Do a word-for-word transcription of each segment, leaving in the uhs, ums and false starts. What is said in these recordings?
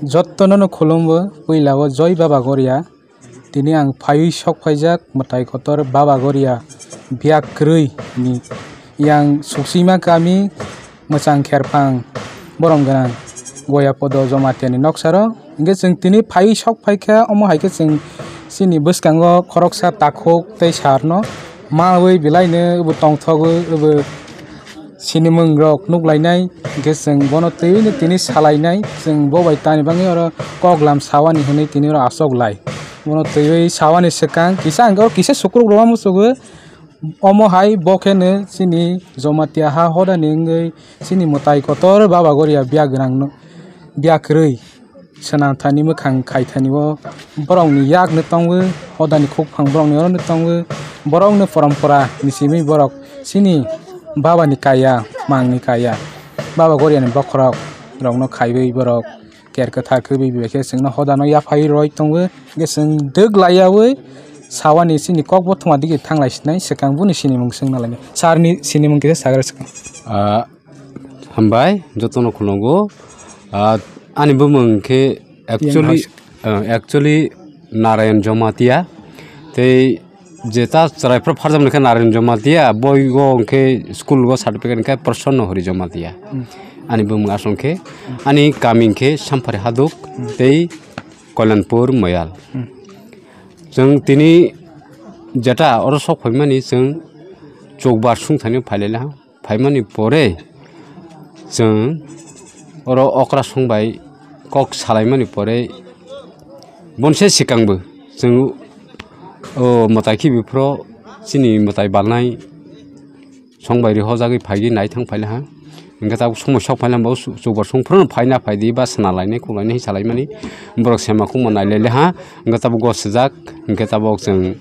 Jottono no khulumbo, puila o Joi Baba Goria. Tini ang phaiwi sok phaijak mwtai kotor Baba Goria biya kwrwi ni yang Suksima kami mwchang kherphang borom gwnang Goya Podo Jomatia ni noksaro. Hingke chwng tini phaiwi sok phaikha, omo hai khe chwng chini bwskango khoroksa takhuk tei sarno mawi belai no bo tongthogwi bo sinimung rok nuk lainai, hingke chwng bono twiwi no tini salainai, chwng bo bai tamni bagwi oro kok lam sawani hwnwi tini oro achok lai. Bono twiwi sawani swkang kisa hingke oro kisa sukruk rwma muchugwi, omo hai bo khe no chini Jomatia ha hodani wngwi chini mwtai kotor Baba Goria biya gwnang no, biya kwrwi. Swnam thani mwkhang khai thani o borokni yak no tongo, hodani khukphang borokni oro no tongo, borokno porompora ni simi borok chini babani kaya, mangni kaya, Baba Goriani bokhorok rokno khaiwi borok ker kwthar kwrwi bai khe chwngno hodano yaphai roi tongo, hwnkhe chwng dwk laiyawi sawani chini kok bo thuma digi thanglai sinai, swkang boni sinimung swngna lainai, sarni sinimung kisa sagra swkang. Ah, Hambai, jotono khulungo. Ah, ani bumung khe actually, Yang ah, actually Narayan Jomatia. Tei jeta chwraipra pharjak khe Narayan Jomatia, boigo khe school go certificate khe Prasanna Hori Jomatia. Hmm. Ani bumung asong khe, ani kami khe Sampari Haduk, Hmm. tei Kalyanpur Moyal. Hmm. Chwng tini jeta oro sok phaimani chwng chukbar sung thani phailai laha. Phaimani pore chwng oro okra song bai kok salaimani pore bonse swkangbo chwng o mwtai khibi phro chini mwtai balnai song bai ri hojagwi phaigwi naithang phailaha. Hwnkhe tabuk somoi sok phailama bo su-, chukbar song phrono phaina phaidi ba swnam lainai kok lainai salaimani borok sema khukma nailailaiha. Hwnkhe tabuk go sijak, hwnkhe tabuk chwng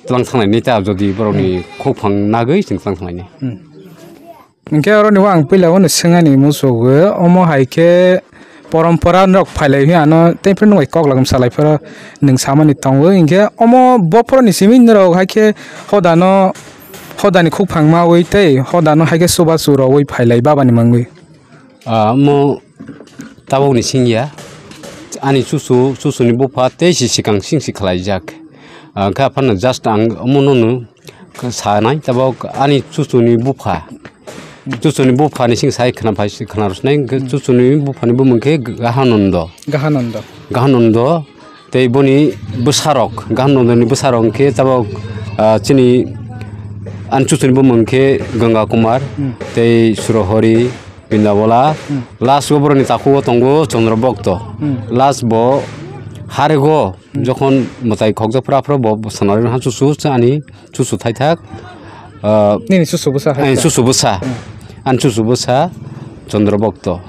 tlang thanglainai ta jodi borokni Hmm. khukphang nagwi chwng tlang thanglainai. Hmm. Hwnkhe oro ni ang puila o no swngani muchungo, omo hai khe porompora rok phailai hwnwi ano tei phano nung bai kok lagam salai phano nwng samani tongo. Hwnkhe omo bophoroni simi norok hai khe hodano, hodani khukphang mawi tei hodano hai khe chubachu rogwi phailai babani mangwi. Ah, omo tabukni singya. Ani chuchu, chuchuni bupha tei si swkang sing si khlaijak. Ah, kha phano just ang omo no no sanai, tabuk ani chuchuni bupha. Chuchuni buphani sing sai khna phai si khna rwsnai, hwnkhe Hmm. chuchuni buphani bumung khe Gahanando. Gahanando. Gahanando. Tei boni bwsarok, Gahanandoni bwsarok hwnkhe tabuk, ah, chini ani chuchuni bumung khe Ganga Kumar, Hmm. tei Surahori, Bindabala. Hmm. Last o borokni takhugo tongo Chandra Bhakta. Hmm. Last bo harego Hmm. jokhon mwtai khokjak phra phra bo, bo sanarwi ha chuchu ani chuchu thaithak, ah, Nini chuchu bwsa hai ani kha? chuchu bwsa. Hmm. Ani chuchu bwsa Chandra Bhakta.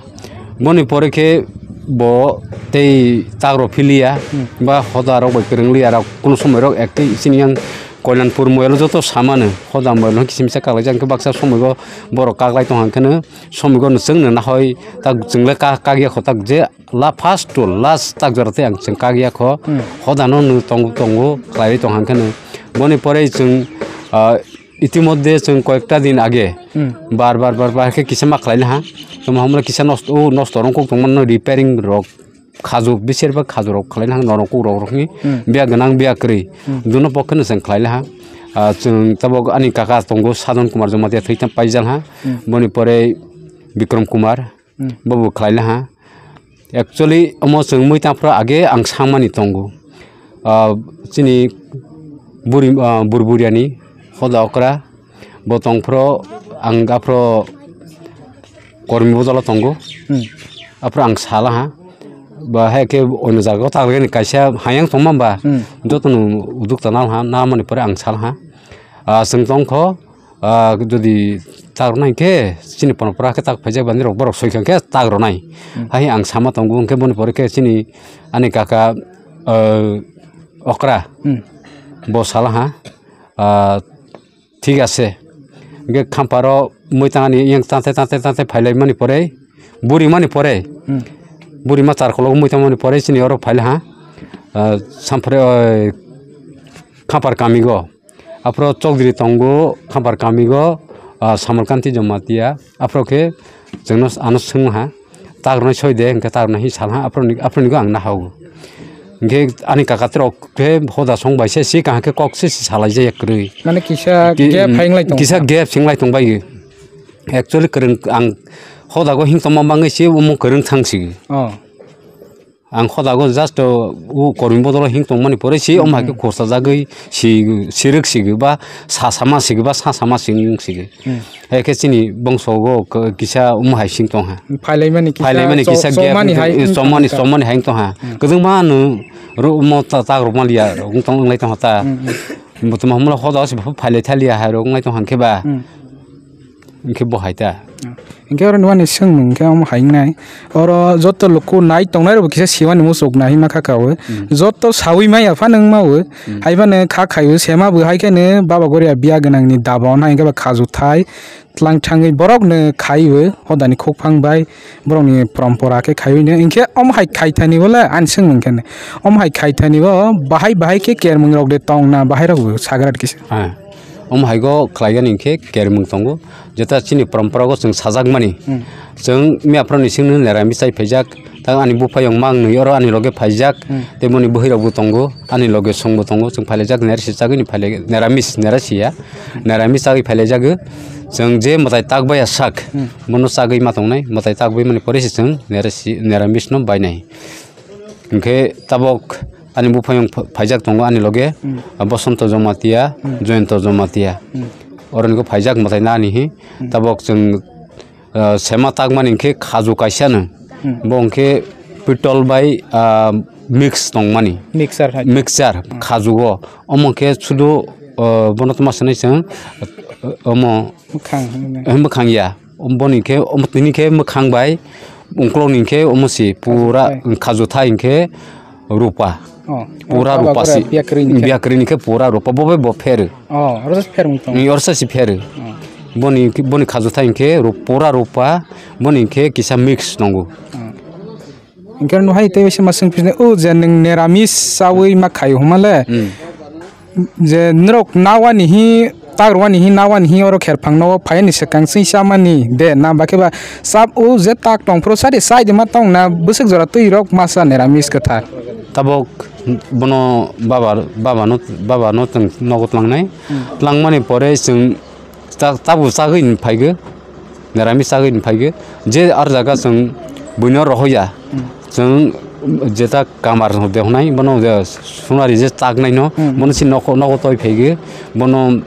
Boni pore khe bo tei tagrok philiya Hmm. ba hoda rok bai kwrwng liya rok, kunu somoi rok ekti chini yang Kalyanpur moyalo joto samano hoda moyalo kisim sa kaklaijak, hwnkhe baksa somoi bo borok kaklai tong hwnkhe no somoi bo no chwngno nahoi tak chwngle ka-, kagya kho tak je la first to last tak jora tei ang chwng kagya kho. Hmm. Hodano no tongo, tongo, khlaiwi tong hwnkhe no. Boni pore chwng, ah, itimodde chwng koyekta din age Hmm. bar, bar, bar, bar khe kisa ma khlai laha. Tamo hamra kisa nosto, o nosto rok kok tongmano repairing rok khaju, bisir ba khaju rok khlai laha norok kok rok rokni Hmm. biya gwnang, biya kwrwi. Hmm. Duno pokhe no chwng khlai laha. Ah, chwng tabuk ani kaka tongo Sadhan Kumar Jamatia thwi tang paijak ha. Hmm. Boni pore Bikram Kumar. Hmm. Bobo khlai laha. Actually, omo chwng mui tang phro age ang samani tongo. Ah, chini buri, ah, bur buriani hoda okra bo tong phro ang aphro kormi bodolo tongo. Hmm. Aphro ang sala ha. Ba hai khe ono jaga o ta kaisa hayang tongma ba Hmm. jotono uduk ta nal ha, namani pore ang sala ha. Ah, chwng tong kho, ah, jodi tak rwnai khe chini pano pora khe tak phaijak bani rok borok soi kha khe tak rwnai. Hmm. Hai ang sama tongo hwnkhe boni pore khe chini ani kaka, ah, okra Hmm. bo sala ha, ah, thik ase. Hwnkhe khamparo mui tangani yang tante, tante, tante phailai mani pore, buri mani pore, Hmm. buri ma char kolok mui tangmani pore chini oro phaila ha, ah, sampre, oi, khampar kamigo. Aphro Chokdri tongo, Khampar kamigo, ah, Samarkanti Jamatia. Aphro khe chwngno ano swngha, Tagrwnai soi de, hwnkhe tagrwnai hi salha, aphuru ni, aphuru ni go ang nahao. Hwnkhe ani kaka rok khe hoda song bai se, si kaham khe kok se, si salai jaya kwrwi. Mane kisa Ki-, gap hai wng lai tong kisa kha. Gap sing lai tong bai. Actually, kwrwng ang hoda go hing tongma bangwi se omo kwrwng thang si. Oh. Ang hoda go just, uh, u kormi bodol hing tongmani pore si, omo hai khe Hmm. khorsa jagwi si, sirwk sigi ba, sa sama sigi ba, sa sama sing sigi. Hmm. Hai khe chini bongso go k-, kisa omo hai sing tong ha. Phailai mani kisa Phailai mani cho-, kisa gap chomani hai wng tong somani, kha. Somani hai wng tong ha. Hmm. Kwdwng ma no ro mo ta, ta rok ma liya, wng tong, wng lai tong ha ta. Hmm, hmm. Bo tuma humla hoda se phailai thaliya hai rok wng lai tong ha khe ba. Hmm. Hwnkhe bo hai ta. Hwnkhe oro nini swngmung hwnkhe omo hai wngnai. Oro joto luku nai tongnai rokbo kisa siwani muchuk nai hima kha kaui. Hmm. Joto saui maya phano wngma ui. Hmm. Hai phano kha khai ui sema bo hai kheno Baba Goria biya gwnangni daba ono hai khe ba khaju thai tlang thangwi borokno khai ui hodani khukphang bai borokni porompora khe khai ui no. Hwnkhe omo hai khai thani bole ani swngmung khe no. Omo hai khai thani bo bahai bahai khe kermung rok de tong na bahai rok bo sagra kisa. Ah. Omo hai go khlaigani hwnkhe kermung tongo. Jeta chini porompora go chwng sajakmani. Hmm. Chwng miyaphoro ni singno neramis chai phaijak. Tang ani buphayung mang nwi oro ani loge phaijak. Hmm. Tei boni bwhwi rok bo tongo. Ani loge song bo tongo. Chwng phailaijak nerasis chagwi ni phailai, neramis, nerasia. Neramis chagwi phailaijagwi. Chwng je mwtai tak baya sak. Hmm. Bono chagwi ma tongnai. Mwtai tak bai mani pore se chwng nerasi, neramis no bainai. Hwnkhe tabok ani buphayung pha-, phaijak tongo ani loge, Hmm. ah, Bosonto Jomatia, Hmm. Joyonto Jomatia. Hmm. Oroni khe phaijak mwtai nani hi. Hmm. Tabok chwng, ah, sema takmani hwnkhe khaju kaisa no. Hmm. Bo hwnkhe pitol bai, ah, mix tongmani. Mixer hai. Mixer, Hmm. khaju o. Omo hwnkhe sudu, ah, bono tma swnwi chwng, ah, omo Mwkhang hinwi. Eh, mwkhang ya. Boni khe, omo tini khe mwkhang bai ungkulokni khe omo si pura Khaju thai. Khaju thai hwnkhe rupa. Oh, Pura oh, rupa si. Biya kwrwini khe. Biya kwrwini khe pura rupa. Bo bai bo pheru. Oh, oro se pherung tong. Ni oro se si pheru. Oh. Boni, boni khaju thai hwnkhe ru-, pura rupa, boni khe kisa mix nongo. Oh. Hwnkhe no hai tei se ma swng phisi o je nwng neramis chawi ma khai huma le. Hmm. Je norok nawani hi, tak rwani hi, nawani hi oro kherphang no phai ni swkang swi chamani de, na ba khe ba chap o je tak tong phuru sadi sai de ma tong na bwswk jora twi rok ma cha neramis kwthar. Tabok bono baba, baba no, baba no tong nogo tlangnai. Hmm. Tlangmani pore chwng Ta-, tabuk chagwi ni phaigo, neramis chagwi ni phaigo. Je ar jaga chwng buino rohoya, Hmm. chwng jeta kamar de hwnai, bono je sunari je taknai no, Hmm. bono si nokho, nogo toi phaigo, bono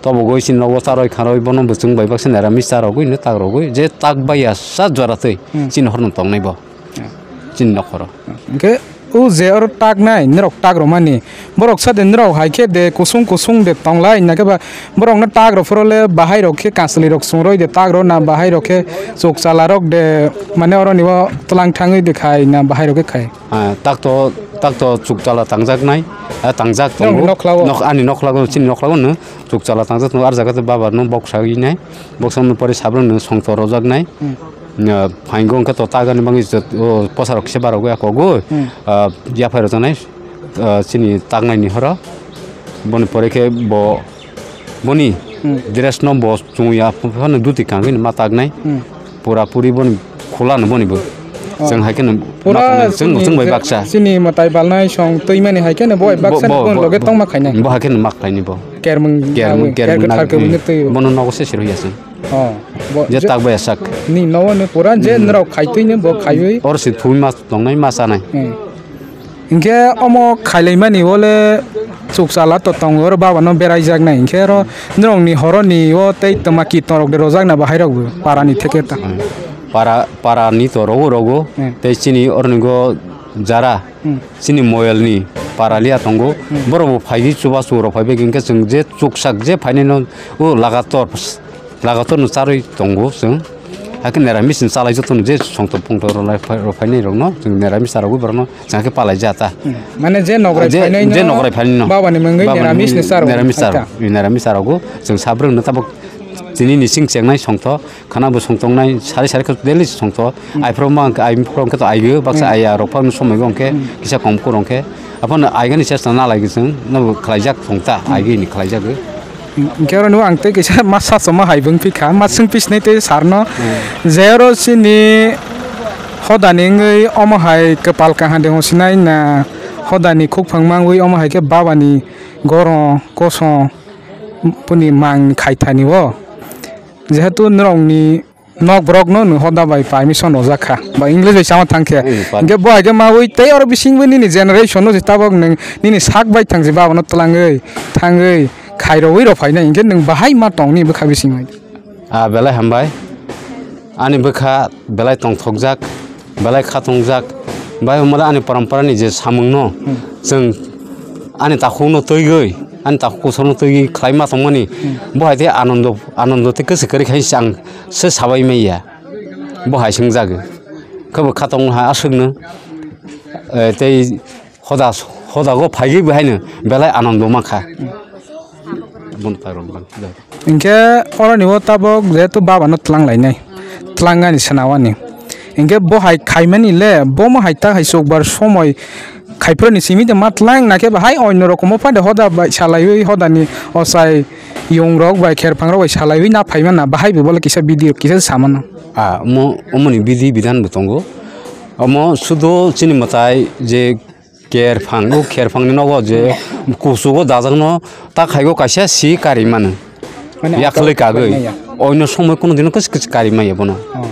tobogoi si nogo charoi kharoi, bono bo chwng bai baksa neramis charogwi no takrogwi, je tak baiya sa jora twi Hmm. chini horno tongnai bo. Chini nokhoro. Hwnkhe o je oro taknai, norok tak rwmani. Borok sa de norok hai khe de kusung kusung de tonglai, hwnkhe ba borokno tak rw phuru le bahai rok khe kansli rok chwng roi de tak rw na, bahai rok khe chukchala rok de, mane oroni o tlang thangwi de khai na, bahai rok khe khai. Ah, tak to, tak to chukchala tangjaknai, ah, tangjak Norok tongo. Nokhla o. Nok-, ani nokhla o, chini nokhla o no chukchala tangjak tongo, ar jaga te baba no boksa wi nai, boksa no pore sabra no songtor rojak nai. Hmm. Phaingo hwnkhe to takani bagwi jot-, o, posa rok kisa barogwi akogo, Hmm. ah, yaphai rwjaknai, ah, chini taknaini horo. Boni pore khe bo, boni Hmm. dress no bo chumui ya, phano duti kangwi ma taknai. Hmm. Pura puri boni khula no boni bo. Oh. Chwng hai kheno Pura ma taknai, chwng, chini chwng bai je-, baksa. Chini mwtai balnai song twimani hai kheno bo bai Bo, baksa bo, ni bo, loge bo. Tongma khainai. Bo hai kheno ma khlaini bo. Kermung Kermung, nangwi, kermung ker kwthar nangwi. Kwbwino twi. Bono nogo se siro ya chwng. Oh, bo Je je tak baya sak. Ni nogo ni pura je Hmm. norok khai twi ni bo khaiwi. Oro se thumi ma tongnai ma chanai. Hmm. Hinkhe omo khailaimani ole chukchala to tongo, oro baba no berai jaknai. Hinkhe oro norok ni horo ni o tei toma ki torok de rojak na bahai rok bo para ni theke ta. Hmm. Para, para ni to rogo rogo. Hmm. Tei chini oro ni go jara. Hmm. Chini moyal ni para liya tongo. Hmm. Borok bo phaiwi chubachu rok phaibai hinkhe chwng je chuksak je phainai no o lagator, lagator no charwi tongo chwng. Hakhe neramis ni chalai joto no je songtor phongtor rok lai phai-, rok phainai rok no chwng neramis charogwi borok no chwng hakhe palai ja ta. Hmm. Mane je nograi Je, phainai je no nograi phainai no. Baba ni mungwi Baba ni neramis ni mungwi charo. Neramis charo. Hai ta. Neramis charogo chwng sabrwng no tabok tini ni sing chengnai songtho. Khana bo song tongnai, sari sari khe daily song to. Hmm. Ai phro ma, ai phro khe to ai baksa Hmm. ai ya rok phang somai bo hwnkhe Hmm. kisa kom khe rong khe. Aphano ai gani chesta na lai gwi chwng, no bo khlaijak thung ta, Hmm. ai gini khlaijak gwi. Hwnkhe oro no ang tei kisa ma sa choma hai bwng phi kha, ma swng phi sinai tei sar no. Hmm. Je oro chini Hodani wngwi omo hai kwpal kaham de hwnsinai na hodani khukphang mangwi omo hai khe babani goro koso boni mang khaithani o. Jehetu norokni nok borok no nwng hoda bai permission rojak kha, ba English bai sama thang khe. Hmm, pa- Hingke bo hai khe mawi tei oro bisingbo nini generation no je tabok nwng nini sak bai thang je baba no twlangwi thangwi khairogwi rok phainai, hingke nwng bahai ma tong ni bwkha bising bai? Ah, belai hambai. Ani bwkha belai tongthokjak, belai khatungjak. Bai hwnba ani parampara ni je samung no, hmm, chwng ani takhuk no twiwi, ani takhuk kusuk no twiwi khlai ma tongmani, hmm, bo hai khe anondo, anondo tei kwswi kwrwi khai se ang se sabai maya. Bo hai swngjagwi. Khe bo khatong hai aswkno, eh, tei hoda, hodago phaigwi bo haino belai anondo mankha. Bun parong bang. Hinkhe oroni o tabok jehetu baba no twlang lainai, twlang ani swnawani. Hinkhe bo hai khaimani le, bo mo hai ta hai chukbar somoi khaiphuru ni simi de ma twlang na khe ba hai onno rokomo phade hoda bai salaiwi hodani ochai yung rok bai kherphang rok bai salaiwi na phaimana bahai bo bole kisa bidi rok kisa samano. Ah, omo, omoni bidi bidhan bo tongo. Omo sudo chini mwtai je kherphang, o kherphang ni nogo je kuchugo dajak no ta khaigo kaisa si kari mano. Mane yakhwlwi akal kagwi. Manya. Oino somoi kuno dino kwchwk kwchwk kari maya bono. Oh.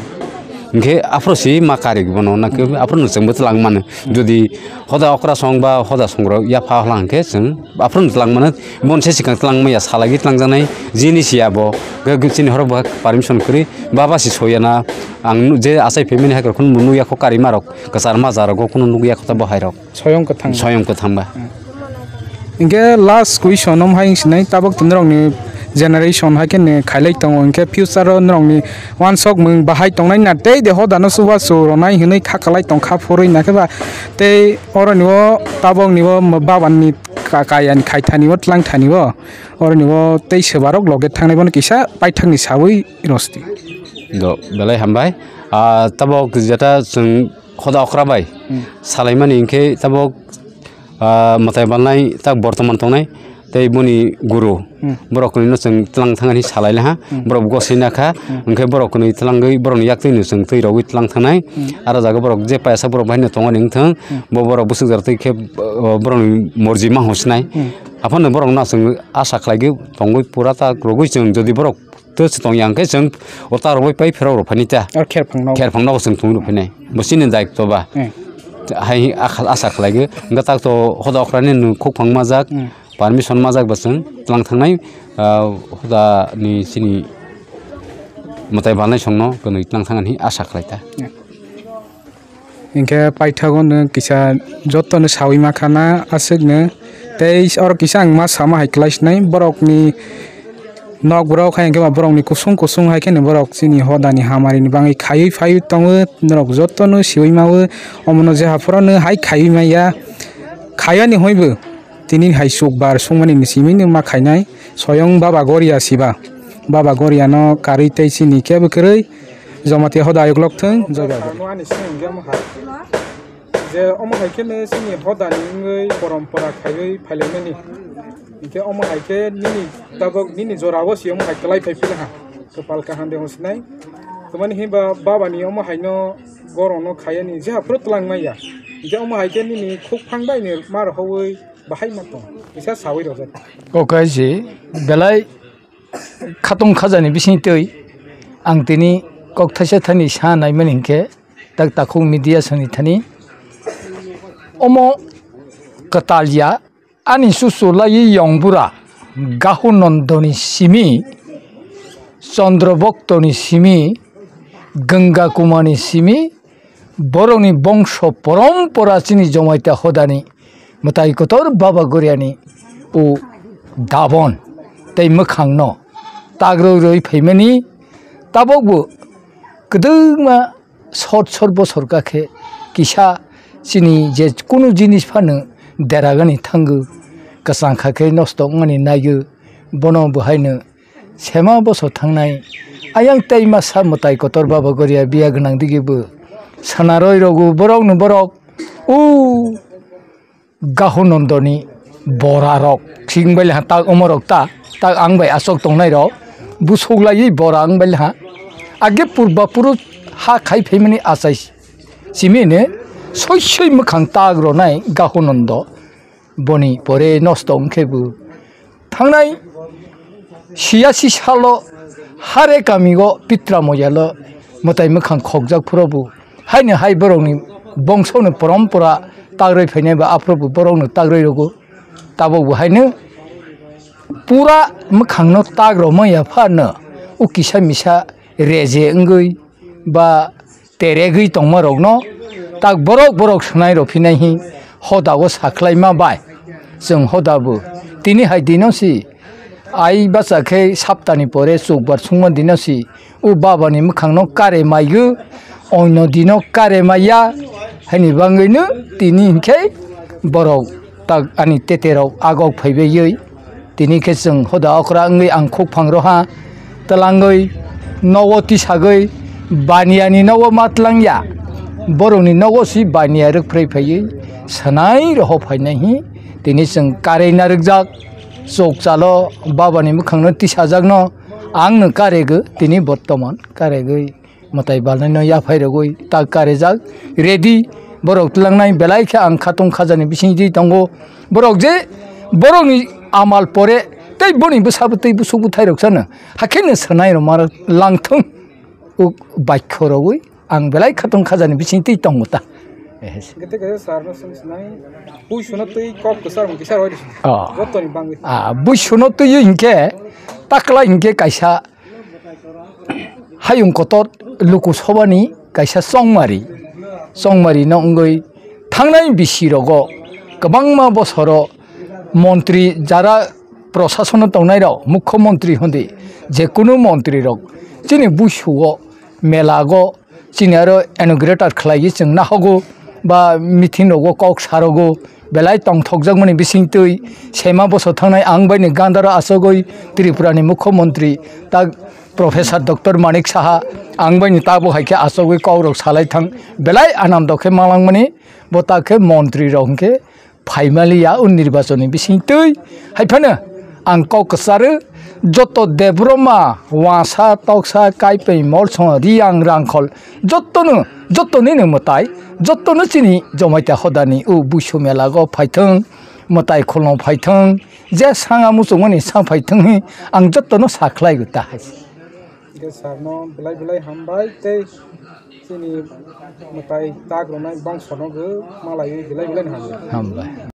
Hinkhe aphuru si ma kari bono, nakhe aphuru no chwngbo twlang mano. Jodi hoda okra song ba hoda songrok yapha hwlang hinkhe chwng aphuru no twlang mano. Bon se swkang twlang maya, salai twlang jaknai jinis ya bo. Ge-, ge-, chini horo bo permission kwrwi baba si soyana. Ang nu-, je achai phaimani hai kheno nukya kho karima rok, kwchar majra rok, kuno nukya kho ta bo hai rok. Soyong kwthang. Soyong kwthang ba. Hmm. Hinkhe last question om hai sinai, tabok to norokni generation hai khe ne khailai tongo, hinkhe future o norokni wansok mung bahai tongnai na tei de hodano chubachu ronai hinwi kha kalai tong kha phurwi na khe ba tei oroni o tabokni o babani ka-, kayani khaithani o twlangthani o oroni o tei swbarok loge thangnai bono kisa paithakni sawi rosti. Do belai hambai. Ah, tabok jeta chwng hoda okra bai, hmm, salaimani hinkhe tabok, ah, mwtai balnai tak bortoman tongnai tei boni guru, hmm, borok kwnwi no chwng twlang thangani salai laha, hmm, borok gosoi nakha, hmm, hinkhe borok kwnwi twlangwi borokni yaktwi no chwng twi rogwi twlang thangnai, hmm, aro jaga borok je paisa borok bai no tongmani wngthang, hmm, bo borok bwswk jora twi khe, ah, borokni morji ma hosnai, hmm, aphano borok no chwng asa khlaigwi tongwi pura tak rogwi chwng jodi borok to se tong yang khe chwng o ta rwbai pai pherok rw phani ta. Ar kher phang no. Kher phang no chwng thung rw phani. Bo chini daitw ba. Hmm. Hai akha-, asa khlai ge. Ga tak to hoda okra ni nuk khuk phang majak. Hmm. Permission majak ba chwng tlang thangnai, ah, hoda ni chini mwtai balnai song no kwnwi tlang thang ani asa khlai ta. Hmm. Hinkhe paithago nwng kisa jotono sawi ma khana aswkno. Tei oro kisa ang ma sama hai kwlai sinai borokni nok borok hai hinkhe ba borokni kusung kusung hai kheno borok chini hodani hamari ni bagwi khaiwi phaiwi tongo. Norok jotono siwi mawi omono je haphuru no hai khaiwi maya khayani hwnwi bo. Tini hai chukbar sungmani ni simi no ma khainai, soyong Baba Goria siba. Baba Goria no karwi tei chini kebo kwrwi, Jamatia hoda ayuk lok thung, joy Baba. Ano ani simi hwnkhe omo hai. Je omo hai khe no chini hoda ni wngwi porompora khaiwi phailaimani. Hinkhe omo hai khe nini tabok nini jora o si omo hai kwlai phai phila ha. Kwpal kaham de hwnsinai. Tamani hinba baba ni omo hai no goro no khayani je haphuru twlang maya. Hinkhe omo hai khe nini khuk phang bai ni ma rohoi. Bahai ma tong, kisa sawi rojak. Kok hai se belai khatong khajani bising twi ang tini kok thaisa thani sa naimani hinkhe tak takhuk media soni thani omo kwtal ya ani susu lai yong bura Gahu Nondoni simi Chandra Bhoktoni simi Ganga Kumani simi borokni bongso porompora chini Jamatia hodani mwtai kotor Baba Goriani o dabon tei mwkhangno tagroi roi phaimani tabokbo kwdwkma sot sot bosor kakhe kisa chini je kunu jinis phano deragani thango kwchang kha khe nosto wngmani naigo bono bo haino Sema bosor thangnai ayang tei masa mwtai kotor Baba Goria biya gwnang digi bo sanaroi rogo borok no borok o Gahu Nondoni bora rok sing bai ha tak omo rok ta tak ang bai asok tongnai rok busuk lai bora ang bai ha age purba puru ha khai phaimani achai Chimini soi soi mwkhang tak rwnai Gahonondo, boni pore nosto wngkhe bo thangnai siyasi salo hare kamio pitra moyalo mwtai mwkhang khokjak phuru bo haino hai borokni bongsoni porompora tagrwi phainai ba aphuru bo borokno tagrwi rwgo. Tabuk bo haino pura mwkhangno tak rwmaya phano o kisa misa reje wngwi ba teregwi tongmarokno tak borok borok swnai rw phinai hi hoda o sakhlaima bai chwng hoda bo tini hai dino si ai bacha khe saptani pore chukbar sungma dino si o babani mwkhangno kare maigo, oino dino kare maiya, haini bangwino tini hinkhe borok tak ani teterok agok phaibaiwi. Tini khe chwng hoda okra wngwi ang khukphang roha twlangwi nogo tisagwi baniyani nogo ma twlangya. Borokni nogo si baniya rwkphrwi phaiwi swnai roho phainai hi tini chwng karwi narwkjak. Chukchalo babani mwkhangno tisajakno ang no karego tini bortoman karegwi mwtai balnaino yaphai rogwi tak karejak ready. Borok twlangnai belai khe ang khatung khajani bisingtwi tongo. Borok je borokni amal pore tei boni bwsabo tei bwswk bwthairok sano hakhe no swnai rwma langthung. Uk baikho rogwi ang belai khatung khajani bisingtwi tongo ta. Gete gete sir no sung sinai. Bui suno twi kok kwchar mung kisar hoi disu. Oh. Jotoni bangwi. Ah, bui suno twi hinkhe takla hinkhe kaisa hayung kotor Lok Sabhani kaisa chongmari, chongmari no wngwi thangnai bisi rogo kwbangma bosoro montri jara prosasono tongnai rok, mukho montri hondi jekunu montri rok chini buisugo mela go chini aro inaugurator khlaiwi chwng nahogo ba meeting rogo kok sarogo belai tongthokjakmani bisingtwi sema boso thangnai ang baini gandaro achogwi Tripurani mukho montri tak Professor Doctor Manik Saha ang baini tabo hai khe achogwi kok rok salai thang belai anando khe malangmani bo tak khe montri rok hinkhe phaimaliya o nirbachonni bisingtwi. Hai phano ang kok kwcharo joto Debbarma, Wasa, Toksa, Kaipai, Molsong, Riyang, Rangkhol jotono, jotonino mwtai, jotono chini Jamatia hodani o buisu melago phaithwng, mwtai khulno phaithwng, je sanga muchungmani sa phaithwng hi ang jotono sakhlaigo ta hai. Hingke sir no belai belai hambai tei chini mwtai tak rwnai bangsono bo malaiwi belai belai no hambai. Hambai.